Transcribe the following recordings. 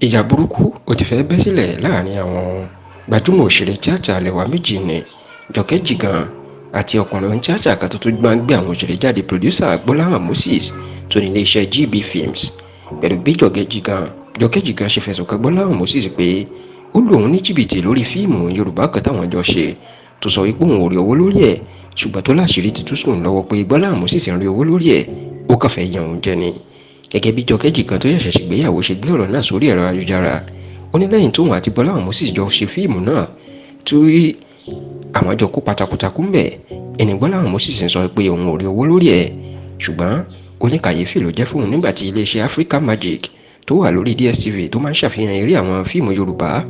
Ìjà burúkú ò ti fẹ́ẹ́ bẹ́ sílẹ̀ láàrin àwọn gbajúmọ̀ òṣèré tíáta ilé wa méjì ní Jókè Jigan àti ọkùnrin onítìata kan tó tún máa ń gbé àwọn òṣèré jáde, producer Gbọ́láhàn Moses tó ní iléeṣẹ́ GB Films. Pẹ̀lú bí Jókè Jigan ṣe fẹ̀sùn kan Gbọ́láhàn Moses pé ó lù òun ní jìbìtì lórí fíìmù Yorùbá kan táwọn jọ ṣe, tó sọ wípé òun ò rí owó lórí ẹ̀, ṣùgbọ́n tó láṣìírí ti tú sóun lọ́wọ́ pé Gbọ́láhàn Moses ń rí owó lórí ẹ̀, ó kàn fẹ́ yan òun jẹ ni. Gẹ́gẹ́ bí Jókè Jigan tó ṣẹ̀ṣẹ̀ ṣègbéyàwó ṣe gbé ọ̀rọ̀ náà sórí ẹ̀rọ ayélujára, ó ní lẹ́yìn tóun àti Gbọ́láhàn Moses jọ ṣe fíìmù náà, tí àwọn jọ kópa takuntakun ńbẹ̀, ẹni Gbọ́láhàn Moses ń sọ pé òun ò rí owó lórí ẹ̀. Ṣùgbọ́n ó ní kàyéfì ló jẹ́ fóun nígbà tí iléeṣẹ́ Africa Magic tó wà lórí DSTV, tó máa ń ṣàfihàn eré àwọn fíìmù Yorùbá,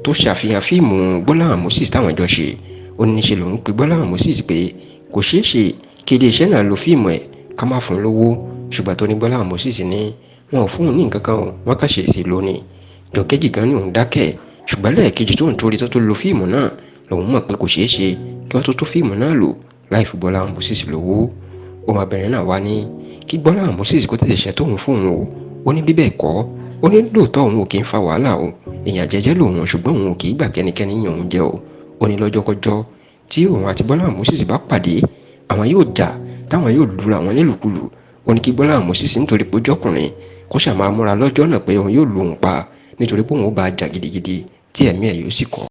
tó ṣàfihàn fíìmù Gbọ́láhàn Moses táwọn jọ ṣe. Ó ní níṣe lòun pe Gbọ́láhàn Moses pé kò ṣeé ṣe kí iléeṣẹ́ náà lo fíìmù ẹ̀ ká má fún un lówó, ṣùgbọ́n tó ní Gbọ́láhàn Moses ní wọn ò fún un ní nǹkan kan, wọ́n kàn ṣe sí lónìí. Jókè Jigan ní òun dákẹ́, ṣùgbọ́n lẹ́ẹ̀kejì tó ń torí tó tó lo fíìmù náà lòun mọ̀ pé kò ṣeé ṣe kí wọ́n tó tó fíìmù náà lò láì fi Gbọ́láhàn Moses lówó. Ọmọbìnrin náà wá ní kí Gbọ́láhàn Moses kó tètè ṣe tóun fóun o. Ó ní bíbẹ̀ kọ́, ó ní lóòótọ́ òun ò kì í fa wàhálà o, èèyàn jẹ́jẹ́ lòun, ṣùgbọ́n òun ò kì í gbà kẹ́nikẹ́ni yàn òun jẹ o. Ó ní lọ́jọ́kọ́jọ́ tí òun àti Gbọ́láhàn Moses bá pàdé, àwọn yóò jà táwọn yóò lura àwọn nílùkulù. Ó ní kí Gbọ́láhàn Moses, nítorí pé ó jọkùnrin, kó ṣáà máa múra lọ́jọ́ náà pé òun yóò lu òun pa, nítorí pé òun ó bá a jà gidigidi tí ẹ̀mí ẹ̀ yóò sì kọ́.